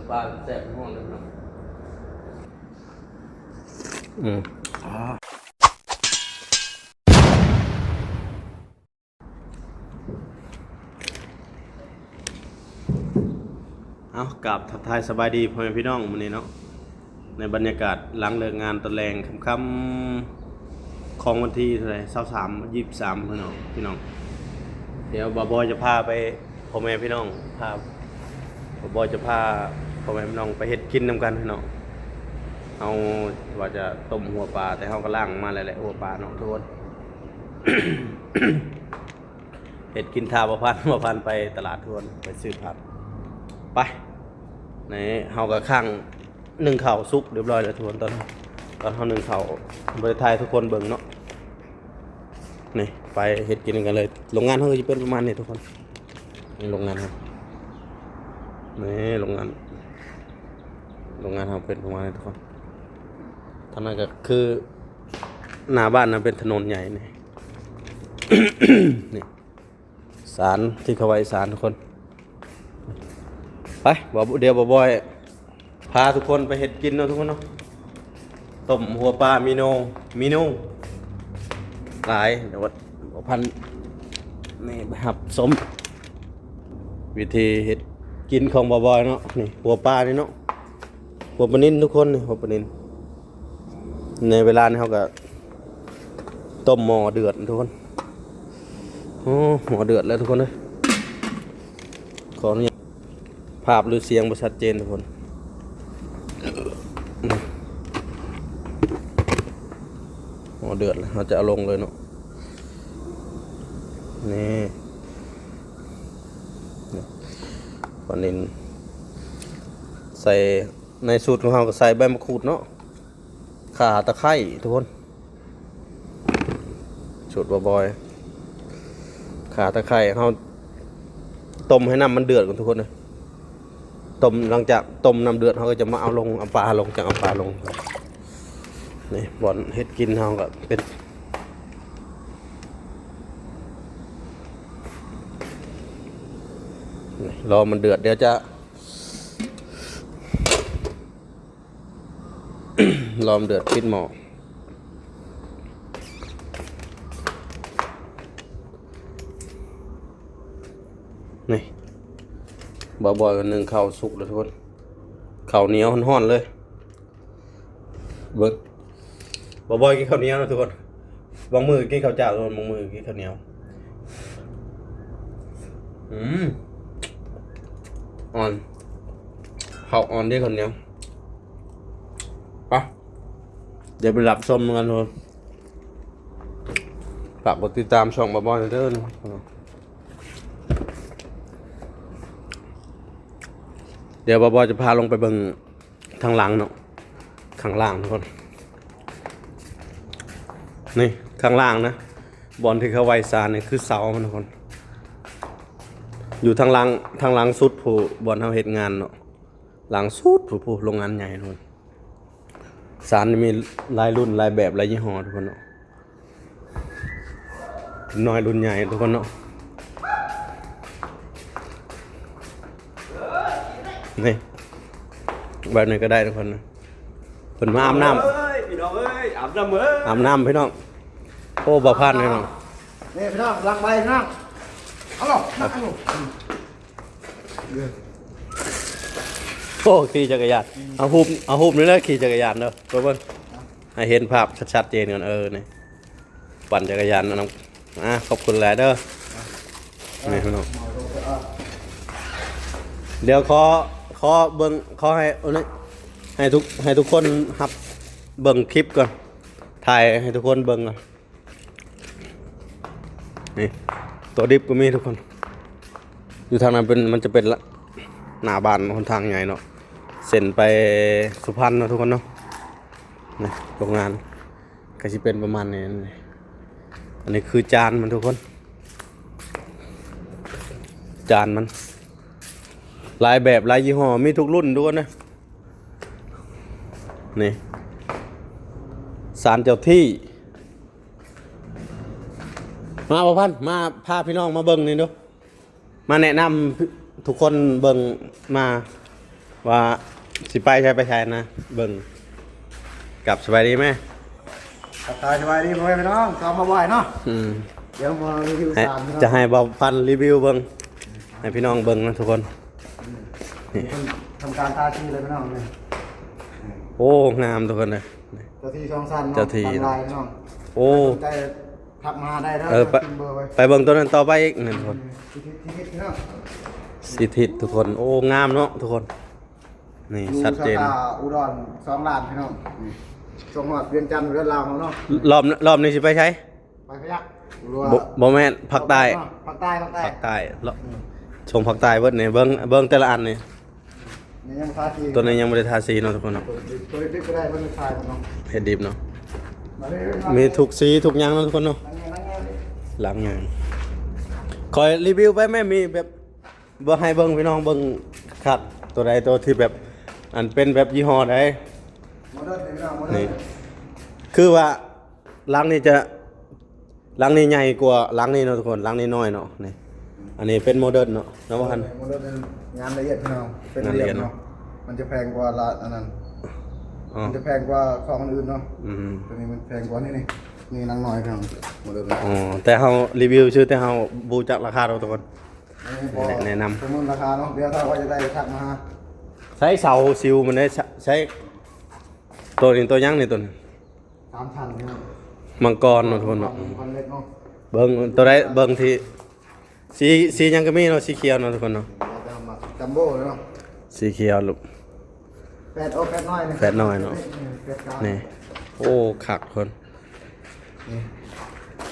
ປາແຊບຮ້ອນເດີພີ່ນ້ອງ. ອືມ ເອົາ ກາບທັກທາຍສະບາຍດີພໍ່ແມ່ພີ່ນ້ອງມື້ນີ້ເນາະ. ໃນບັນຍາກາດຫຼັງເລີກງານຕອນແລງຄ່ຳໆ ຂອງວັນທີເທົ່າໃດ ຊາວສາມ ຊາວສາມ ພີ່ນ້ອງ ພີ່ນ້ອງ. ດຽວບ່າວບອຍຈະພາໄປ ພໍ່ແມ່ພີ່ນ້ອງ ພາ ບ່າວບອຍຈະພາພໍ່ແມ່ພີ່ນ້ອງໄປເຮັດກິນນຳກັນພີ່ນ້ອງ. ເຮົາວ່າຈະຕົ້ມຫົວປາ ແຕ່ເຮົາກໍລ້າງມາແລ້ວແຫຼະ ຫົວປາເນາະທຸກຄົນ. ເຮັດກິນຖ້າບ່າວພັນ ບ່າວພັນໄປຕະຫຼາດທຸກຄົນ ໄປຊື້ຜັກ ໄປ. ນີ້ເຮົາກໍຄ້າງ ໜຶ້ງເຂົ້າສຸກຮຽບຮ້ອຍແລ້ວທຸກຄົນ. ຕອນ ຕອນເຮົາໜຶ້ງເຂົ້າບໍ່ໄດ້ຖ່າຍໃຫ້ທຸກຄົນເບິ່ງເນາະ. ນີ້ໄປເຮັດກິນນຳກັນເລີຍ. ໂລງງານເຮົາກໍຈະເປັນປະມານນີ້ທຸກຄົນ. ນີ້ໂລງງານເຮົາ ນີ້ໂລງງານ ໂລງງານເຮົາເປັນປະມານນີ້ທຸກຄົນ. ທາງນັ້ນກໍຄືໜ້າບ້ານນະ ເປັນຖະໜົນໃຫຍ່ນີ້ ນີ້ ສານທີ່ເຂົາໄວ້ສານທຸກຄົນ. ໄປ ບໍ່ ດຽວບ່າວບອຍພາທຸກຄົນໄປເຮັດກິນເນາະທຸກຄົນເນາະ. ຕົ້ມຫົວປາມີໂນ ມີໂນຫຼາຍ. ດຽວບ່າວພັນນີ້ໄປຮັບຊົມວິທີເຮັດກິນຂອງບ່າວບອຍເນາະ. ນີ້ຫົວປານີ້ເນາະ ຫົວປານິນທຸກຄົນ ນີ້ຫົວປານິນ. ໃນເວລານີ້ເຮົາກໍຕົ້ມໝໍ້ເດືອດທຸກຄົນ. ໂອ້ ໝໍ້ເດືອດແລ້ວທຸກຄົນເອີຍ. ຂໍອະນຸຍາດ ພາບຫຼືສຽງບໍ່ຊັດເຈນທຸກຄົນ. ໝໍ້ເດືອດແລ້ວ ເຮົາຈະເອົາລົງເລີຍເນາະ. ນີ້ ປານິນ ໃສ່ ໃນສູດຂອງເຮົາກໍໃສ່ໃບມະຂູດເນາະ ຂ່າ ຕະໄຄຮ້ທຸກຄົນ. ສູດບ່າວບອຍ ຂ່າ ຕະໄຄຮ້ ເຮົາຕົ້ມໃຫ້ນ້ຳມັນເດືອດກ່ອນທຸກຄົນເອີຍ. ຕົ້ມ ຫຼັງຈາກຕົ້ມນ້ຳເດືອດ ເຮົາກໍຈະມາເອົາລົງ ເອົາປາລົງ ຈັ່ງເອົາປາລົງ. ນີ້ບ່ອນເຮັດກິນເຮົາກໍເປັນ ນີ້ ລໍມັນເດືອດ ດຽວຈະ ລອມເດືອດ ປິດໝໍ້. ນີ້ ບ່າວບອຍກໍໜຶ້ງເຂົ້າສຸກແລ້ວທຸກຄົນ. ເຂົ້າໜຽວຮ້ອນໆເລີຍ. ເບິ່ງ ບ່າວບອຍກິນເຂົ້າໜຽວເນາະທຸກຄົນ. ບາງມື້ກິນເຂົ້າຈ້າວ ບາງມື້ກິນເຂົ້າໜຽວ. ອືມ ອ່ອນ ເຂົ້າອ່ອນເດ້ເຂົ້າໜຽວ. ໄປ ດຽວໄປຮັບຊົມນຳກັນທຸກຄົນ. ຝາກກົດຕິດຕາມຊ່ອງບ່າວບອຍເດີ. ດຽວບ່າວບອຍຈະພາລົງໄປເບິ່ງ ທາງຫຼັງເນາະ ຂ້າງລ່າງທຸກຄົນ. ນີ້ຂ້າງລ່າງນະ ບ່ອນທີ່ເຂົາໄວ້ສານນີ້ຄືເສົາມັນທຸກຄົນ. ຢູ່ທາງຫຼັງ ທາງຫຼັງສຸດຜູ້ ບ່ອນເຮົາເຮັດງານເນາະ ຫຼັງສຸດຜູ້ ຜູ້ໂຮງງານໃຫຍ່ທຸກຄົນ. ສານນີ້ມີຫຼາຍລຸ້ນຫຼາຍແບບຫຼາຍຍີ່ຫໍ້ທຸກຄົນເນາະ. ລຸ້ນນ້ອຍລຸ້ນໃຫຍ່ທຸກຄົນເນາະ. ນີ້ ແບບນີ້ກໍໄດ້ທຸກຄົນ. ເພິ່ນມາອາບນ້ຳ ເອີຍ ພີ່ນ້ອງເອີຍ ອາບນ້ຳເອີຍ ອາບນ້ຳພີ່ນ້ອງ. ໂອ້ ບໍ່ພາດພີ່ນ້ອງ. ນີ້ພີ່ນ້ອງ ຫຼັງໄປພີ່ນ້ອງ. ເອົາລົງ ນັ່ງເອົາລົງ. ໂອ້ ຂີ່ຈັກກະຍານ ເອົາຮູບ ເອົາຮູບນີ້ແຫຼະ ຂີ່ຈັກກະຍານເດີ. ເບິ່ງ ໃຫ້ເຫັນພາບຊັດໆເຈນກ່ອນ. ເອີ ນີ້ ປັ່ນຈັກກະຍານນຳ. ອ່າ ຂອບຄຸນຫຼາຍເດີ. ນີ້ພີ່ນ້ອງ ດຽວຂໍ ຂໍເບິ່ງ ຂໍໃຫ້ ໂອ້ ນີ້ ໃຫ້ທຸກ ໃຫ້ທຸກຄົນຮັບເບິ່ງຄລິບກ່ອນ ຖ່າຍໃຫ້ທຸກຄົນເບິ່ງກ່ອນ. ນີ້ ຕົວດິບກໍມີທຸກຄົນ. ຢູ່ທາງນັ້ນເປັນ ມັນຈະເປັນ ໜ້າບ້ານຫົນທາງໃຫຍ່ເນາະ ເສັ້ນໄປສຸພັນເນາະທຸກຄົນເນາະ. ນີ້ໂຮງງານກໍຊິເປັນປະມານນີ້. ອັນນີ້ຄືຈານມັນທຸກຄົນ ຈານມັນ ຫຼາຍແບບຫຼາຍຍີ່ຫໍ້ ມີທຸກລຸ້ນທຸກຄົນເດີ. ນີ້ສານເຈົ້າທີ່. ມາ ບ່າວພັນ ມາພາພີ່ນ້ອງມາເບິ່ງນີ້ດູ ມາແນະນຳທຸກຄົນເບິ່ງ. ມາ ວ່າຊິໄປໃສໄປໃສນະ ເບິ່ງ ກັບສະບາຍດີແມ່ ທັກທາຍສະບາຍດີພໍ່ແມ່ພີ່ນ້ອງ ຊາວມາບ່ອຍເນາະ ອືມ ດຽວມາຣີວິວ ໃຫ້ ສານພີ່ນ້ອງ ຈະໃຫ້ບ່າວພັນຣີວິວເບິ່ງ ໃຫ້ພີ່ນ້ອງເບິ່ງນະທຸກຄົນ ອືມ ນີ້ ເພິ່ນທຳການທາສີແລ້ວພີ່ນ້ອງ ນີ້ ໂອ້ ງາມທຸກຄົນເອີຍ ເຈົ້າທີ່ສອງຊັ້ນເນາະ ເຈົ້າທີ່ ບ້ານລາຍພີ່ນ້ອງ ໂອ້ ສົນໃຈ ທັກມາຫາໄດ້ເດີ ເອີ ໄປ ພິມເບີໄວ້ ໄປເບິ່ງໂຕນັ້ນຕໍ່ໄປອີກ ນີ້ທຸກຄົນ ອືມ ສີ່ທິດ ສີ່ທິດພີ່ນ້ອງ ສີ່ທິດທຸກຄົນ ໂອ້ ງາມເນາະທຸກຄົນ ນີ້ ຢູ່ ຊັດເຈນ ສາຂາອຸດອນສອງລ້ານພີ່ນ້ອງ ນີ້ ສົ່ງຮອດວຽງຈັນເຮືອນລາວເຮົາເນາະ ລອບ ລອບນີ້ຊິໄປໃສ? ໄປພະຍັກ ຫຼືວ່າ ບໍ່ ບໍ່ແມ່ນ ພາກໃຕ້ ພາກໃຕ້ ພາກໃຕ້ ພາກໃຕ້ ອືມ ສົ່ງພາກໃຕ້ເບິດນີ້ ເບິ່ງ ເບິ່ງແຕ່ລະອັນນີ້ ນີ້ຍັງບໍ່ທາສີ ຕົວນີ້ຍັງບໍ່ໄດ້ທາສີເນາະທຸກຄົນເນາະ ຕົວນີ້ ຕົວນີ້ດິບກໍໄດ້ ເພິ່ນຂາຍເນາະ ເຮັດດິບເນາະ ມາເລີຍ ມີທຸກສີທຸກຫຍັງເນາະທຸກຄົນເນາະ ຫຼັງໃຫຍ່ ຫຼັງໃຫຍ່ ຂ້ອຍຣີວິວໄປແມ່ ມີແບບ ບໍ່ໃຫ້ເບິ່ງ ພີ່ນ້ອງເບິ່ງຄັກ ຕົວໃດຕົວທີ່ແບບ ອັນເປັນແບບຍີ່ຫໍ້ໃດ ໂມເດີນ ນີ້ພີ່ນ້ອງ ໂມເດີນ ນີ້ ຄືວ່າ ຫຼັງນີ້ຈະ ຫຼັງນີ້ໃຫຍ່ກວ່າຫຼັງນີ້ເນາະທຸກຄົນ ຫຼັງນີ້ນ້ອຍເນາະ ນີ້ ອັນນີ້ເປັນໂມເດີນເນາະ ນຳວ່າຫັ້ນ ໂມເດີນ ງານລະອຽດພີ່ນ້ອງ ເປັນ ງານລະອຽດເນາະ ລຽບເນາະ ມັນຈະແພງກວ່າລະ ອັນນັ້ນ ອໍ ມັນຈະແພງກວ່າຂອງອື່ນເນາະ ອືມ ຕົວນີ້ມັນແພງກວ່ານີ້ ນີ້ ນີ້ຫຼັງນ້ອຍພີ່ນ້ອງ ໂມເດີນ ອໍ ແຕ່ເຮົາຣີວິວຊື່ ແຕ່ເຮົາບໍ່ຮູ້ຈັກລາຄາດອກທຸກຄົນ ອັນນີ້ບໍ່ ແນະນຳ ປະເມີນລາຄາເນາະ ດຽວຖ້າວ່າຈະໄດ້ທັກມາຫາ ໃຊ້ເສົາຊິວມັນໄດ້ ໃຊ້ ໂຕນີ້ໂຕຫຍັງນີ້ໂຕນີ້ ສາມຊັ້ນພີ່ນ້ອງ ມັງກອນເນາະທຸກຄົນເນາະ ມັງກອນເລັກເນາະ ເບິ່ງໂຕໃດ ເບິ່ງທີ່ ສີ ສີຫຍັງກໍມີເນາະ ສີຂຽວເນາະທຸກຄົນເນາະ ແລ້ວແຕ່ເຮົາມັກ ຈັມໂບ້ເນາະ ສີຂຽວລູກ ແຝດ ໂອ້ ແຝດນ້ອຍນີ້ ແຝດນ້ອຍເນາະ ເອີ ແຝດກາງ ນີ້ ໂອ້ ຄັກທຸກຄົນ ນີ້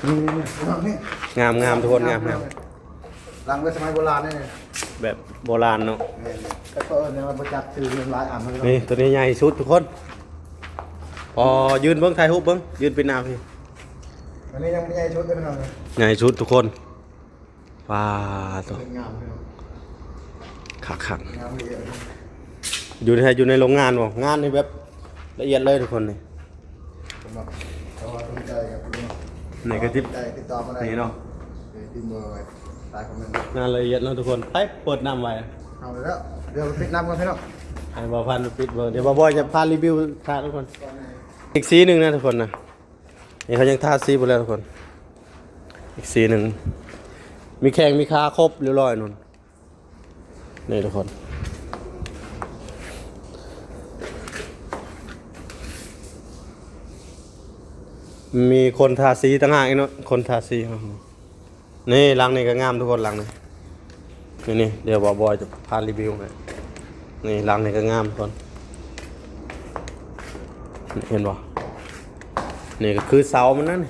ນີ້ ນີ້ ນີ້ ງາມໆ ທຸກຄົນ ງາມໆ ຫຼັງແບບສະໄໝໂບລານນີ້ ແບບໂບລານເນາະ ແມ່ນ ແຕ່ເຂົາເອີ້ນຫຍັງລະບໍ່ຈັກຊື່ ມັນຫຼາຍອັນເນາະ ນີ້ ໂຕນີ້ໃຫຍ່ສຸດທຸກຄົນ ອໍ ຢືນເບິ່ງ ຖ່າຍຮູບເບິ່ງ ຢືນປິດໜ້າພີ້ ອັນນີ້ຍັງບໍ່ໃຫຍ່ສຸດເດີພີ່ນ້ອງ ໃຫຍ່ສຸດທຸກຄົນ ວ້າໂຕ ງາມເນາະ ຄັກໆ ງາມລະອຽດ ຢູ່ໃນ ຢູ່ໃນໂລງງານບໍ່ ງານນີ້ແບບລະອຽດເລີຍທຸກຄົນນີ້ ສຳລັບ ຖ້າວ່າສົນໃຈກໍຕິດ ນີ້ກໍຕິດ ສົນໃຈຕິດຕໍ່ມາໄດ້ ນີ້ເນາະ ເອີ ພິມເບີໄວ້ໃຕ້ຄອມເມັນ ງານລະອຽດເນາະທຸກຄົນ ໄປເປີດນ້ຳໄວ້ ເອົາແລ້ວ ດຽວປິດນ້ຳກ່ອນພີ່ນ້ອງ ໃຫ້ບ່າວພັນປິດເບິ່ງ ດຽວບ່າວບອຍຈະພາຣີວິວ ຖ້າທຸກຄົນ ອີກສີໜຶ່ງນະທຸກຄົນນະ ນີ້ເຂົາຍັງທາສີບໍ່ແລ້ວທຸກຄົນ ອີກສີໜຶ່ງ ມີແຂ້ງມີຂາຄົບຮຽບຮ້ອຍນັ້ນ ນີ້ທຸກຄົນ ມີຄົນທາສີຕ່າງຫາກອີກເນາະ ຄົນທາສີ ນີ້ຫຼັງນີ້ກໍງາມທຸກຄົນ ຫຼັງນີ້ ນີ້ ນີ້ ດຽວບ່າວບອຍຈະພາຣີວິວໃຫ້ ນີ້ຫຼັງນີ້ກໍງາມທຸກຄົນ ນີ້ເຫັນບໍ່ ນີ້ກໍຄືເສົາມັນນັ້ນ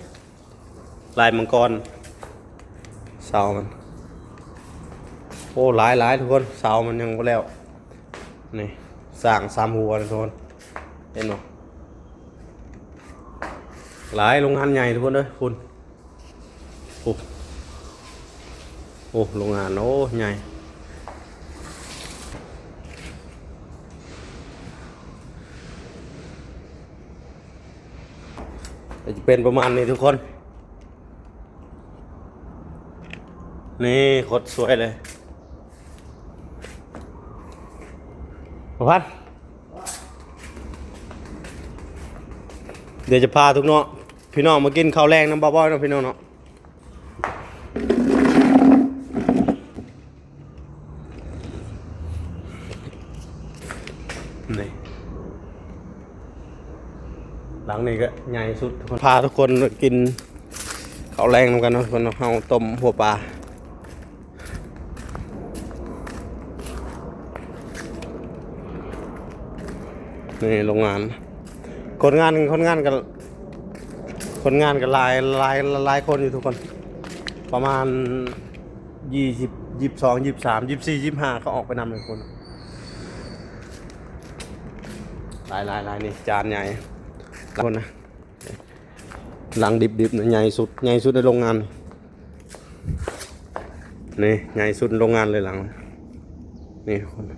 ລາຍມັງກອນ ເສົາມັນ ໂອ້ ຫຼາຍໆ ທຸກຄົນ ເສົາມັນຍັງບໍ່ແລ້ວ ນີ້ ສ້າງສາມຫົວນີ້ທຸກຄົນ ເຫັນບໍ່ ຫຼາຍ ໂລງງານໃຫຍ່ທຸກຄົນເອີຍ ພຸ້ນ ໂອ້ ໂອ້ ໂລງງານ ໂອ້ ໃຫຍ່ ກໍຈະເປັນປະມານນີ້ທຸກຄົນ ນີ້ໂຄດສວຍເລີຍ ບ່າວພັນ ດຽວຈະພາທຸກເນາະ ພີ່ນ້ອງມາກິນເຂົ້າແລງນຳບ່າວບອຍເນາະ ພີ່ນ້ອງເນາະ. ນີ້ ຫຼັງນີ້ກໍໃຫຍ່ສຸດ ພາທຸກຄົນກິນເຂົ້າແລງນຳກັນເນາະ ທຸກຄົນເນາະ ເຮົາຕົ້ມຫົວປາ ນີ້ໂລງງານ ຄົນງານ ຄົນງານກໍ ຄົນງານກໍຫຼາຍ ຫຼາຍ ຫຼາຍຄົນຢູ່ທຸກຄົນ ປະມານ ຊາວ ຊາວສອງ ຊາວສາມ ຊາວສີ່ ຊາວຫ້າ ເຂົາອອກໄປນຳເລີຍທຸກຄົນ ຫຼາຍ ຫຼາຍ ຫຼາຍ ນີ້ຈານໃຫຍ່ ຫຼາຍຄົນນະ ຫຼັງດິບໆ ນະ ໃຫຍ່ສຸດ ໃຫຍ່ສຸດໃນໂລງງານ ນີ້ໃຫຍ່ສຸດໃນໂລງງານເລີຍຫຼັງ ນີ້ທຸກຄົນ ນີ້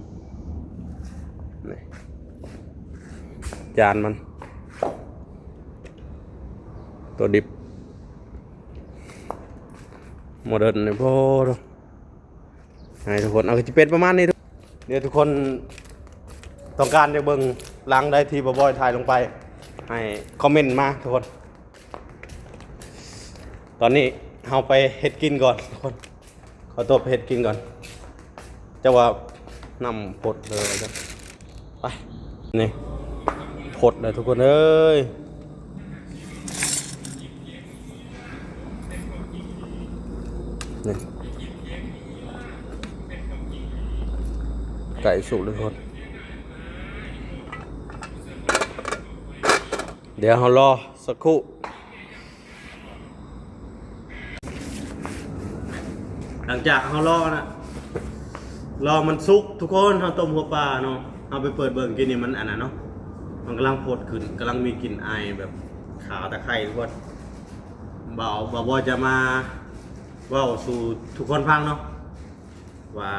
ຈານມັນ ຕົວດິບ ໂມເດີນນີ້ ໂອ້ ໃຫ້ທຸກຄົນ ເອົາ ກໍຈະເປັນປະມານນີ້ ດຽວທຸກຄົນ ຕ້ອງການຢາກເບິ່ງຫຼັງໃດທີ່ບໍ່ບອຍຖ່າຍລົງໄປ ໃຫ້ຄອມເມັນມາທຸກຄົນ. ຕອນນີ້ເຮົາໄປເຮັດກິນກ່ອນທຸກຄົນ. ຂໍຕົວໄປເຮັດກິນກ່ອນ. ເຈົ້າວ່ານ້ຳພົດເລີຍ ໄປ ນີ້ ພົດເລີຍທຸກຄົນເອີຍ. ນີ້ ໃກ້ສຸກເລີຍທຸກຄົນ. ດຽວເຮົາລໍສັກຄູ່. ຫຼັງຈາກເຮົາລໍນະ ລໍມັນສຸກທຸກຄົນ ເຮົາຕົ້ມຫົວປາເນາະ. ເຮົາໄປເປີດເບິ່ງກີ້ນີ້ ມັນອັນນັ້ນເນາະ ມັນກຳລັງພົດຂຶ້ນ ກຳລັງມີກິ່ນອາຍແບບຂາຕະໄຄທຸກຄົນ. ບ່າວ ບ່າວບອຍຈະມາເວົ້າສູ່ທຸກຄົນຟັງເນາະ ວ່າ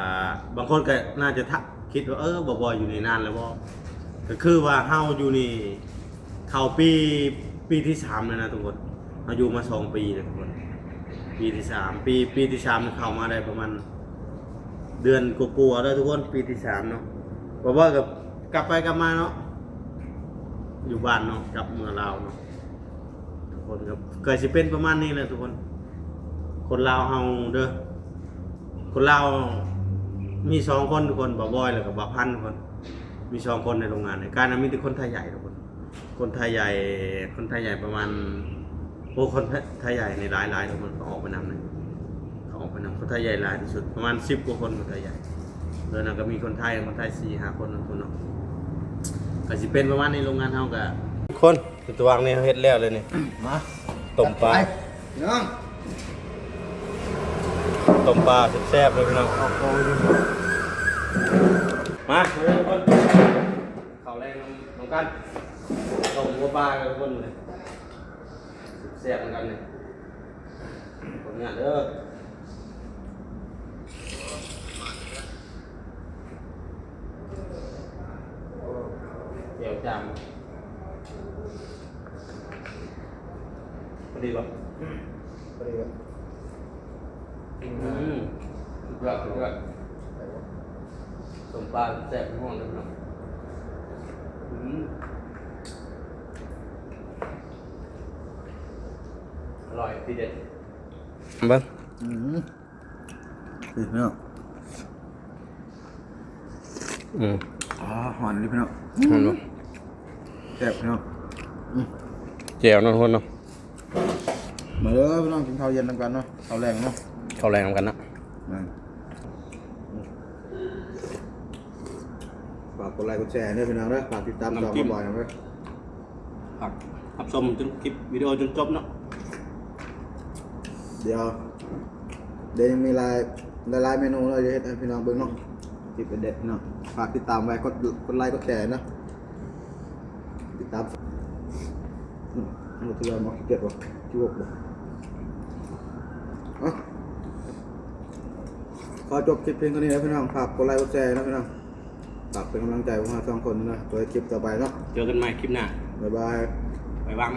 ບາງຄົນກໍໜ້າຈະທັກ ຄິດວ່າ ເອີ ບ່າວບອຍຢູ່ນີ້ນານແລ້ວບໍ່? ກໍຄືວ່າເຮົາຢູ່ນີ້ເຂົ້າປີ ປີທີສາມແລ້ວນະທຸກຄົນ. ເຮົາຢູ່ມາສອງປີແລ້ວທຸກຄົນ ປີທີສາມ ປີ ປີທີສາມ ເຂົ້າມາໄດ້ປະມານເດືອນກວ່າໆແລ້ວທຸກຄົນ ປີທີສາມເນາະ. ບ່າວບອຍກໍກັບໄປກັບມາເນາະ ຢູ່ບ້ານເນາະ ກັບເມືອລາວເນາະ. ທຸກຄົນກໍ ກໍຊິເປັນປະມານນີ້ແຫຼະທຸກຄົນ. ຄົນລາວເຮົາເດີ ຄົນລາວມີສອງຄົນທຸກຄົນ ບ່າວບອຍ ແລ້ວກໍບ່າວພັນທຸກຄົນ. ມີສອງຄົນໃນໂຮງງານນີ້ ການມີແຕ່ຄົນໄທໃຫຍ່ທຸກຄົນ. ຄົນໄທໃຫຍ່ ຄົນໄທໃຫຍ່ປະມານ ໂອ້ ຄົນໄທໃຫຍ່ນີ້ຫຼາຍໆທຸກຄົນ ເຂົາອອກໄປນຳນະ ເຂົາອອກໄປນຳ. ຄົນໄທໃຫຍ່ຫຼາຍທີ່ສຸດ ປະມານສິບກວ່າຄົນ ຄົນໄທໃຫຍ່. ແລ້ວນັ້ນກໍມີຄົນໄທ ຄົນໄທສີ່ຫ້າຄົນທຸກຄົນເນາະ. ກໍຊິເປັນປະມານນີ້ ໂຮງງານເຮົາກໍ ຄົນ ຕະຫວ່າງນີ້ເຮົາເຮັດແລ້ວເລີຍນີ້ ມາ ຕົ້ມປາ ໄປ ພີ່ນ້ອງ ຕົ້ມປາແຊບໆເລີຍພີ່ນ້ອງ. ມາເດີທຸກຄົນ ເຂົ້າແລງນຳ ນຳກັນ ຕົ້ມຫົວປາກັນທຸກຄົນ ແຊບນຳກັນນີ້ ຜົນງານເດີ. ແຈ່ວຈາມ ພໍດີບໍ່? ພໍດີບໍ່? ອືມ ສຸດຍອດ ສຸດຍອດ. ສົ້ມປາແຊບຮ້ອນເລີຍເນາະ. ອືມ ອະລ່ອຍ ທີເດັດ ເບິ່ງ ອືມ ນີ້ເນາະ. ອືມ ອ່າ ຮ້ອນນີ້ພີ່ນ້ອງ ຮ້ອນບໍ່? ແຊບພີ່ນ້ອງ. ອືມ ແຈ່ວເນາະ ທຸກຄົນເນາະ. ມາເດີພີ່ນ້ອງ ກິນເຂົ້າເຢັນນຳກັນເນາະ ເຂົ້າແລງເນາະ ເຂົ້າແລງນຳກັນເນາະ. ແມ່ນ ຝາກກົດໄລກົດແຊເດີພີ່ນ້ອງເດີ ຝາກຕິດຕາມຊ່ອງບ່າວບອຍນຳເດີ. ຝາກຮັບຊົມຈົນຄລິບວິດີໂອຈົນຈົບເນາະ. ດຽວ ດຽວຍັງມີຫຼາຍ ຫຼາຍໆເມນູເນາະ ຈະເຮັດໃຫ້ພີ່ນ້ອງເບິ່ງເນາະ ຄລິບເດັດໆເນາະ. ຝາກຕິດຕາມໄວ້ ກົດ ກົດໄລກົດແຊເນາະ ຕິດຕາມ. ອືມ ເຮົາຖືວ່າບໍ່ຂີ້ກຽດບໍ່ ຂີ້ງົກບໍ່. ເອົາ ຂໍຈົບຄລິບພຽງເທົ່ານີ້ນະພີ່ນ້ອງ ຝາກກົດໄລກົດແຊເນາະພີ່ນ້ອງ. ຝາກເປັນກຳລັງໃຈພວກເຮົາສອງຄົນນະ ເພື່ອຄລິບຕໍ່ໄປເນາະ. ເຈີກັນໃໝ່ຄລິບໜ້າ ບາຍບາຍ ບາຍບາຍ.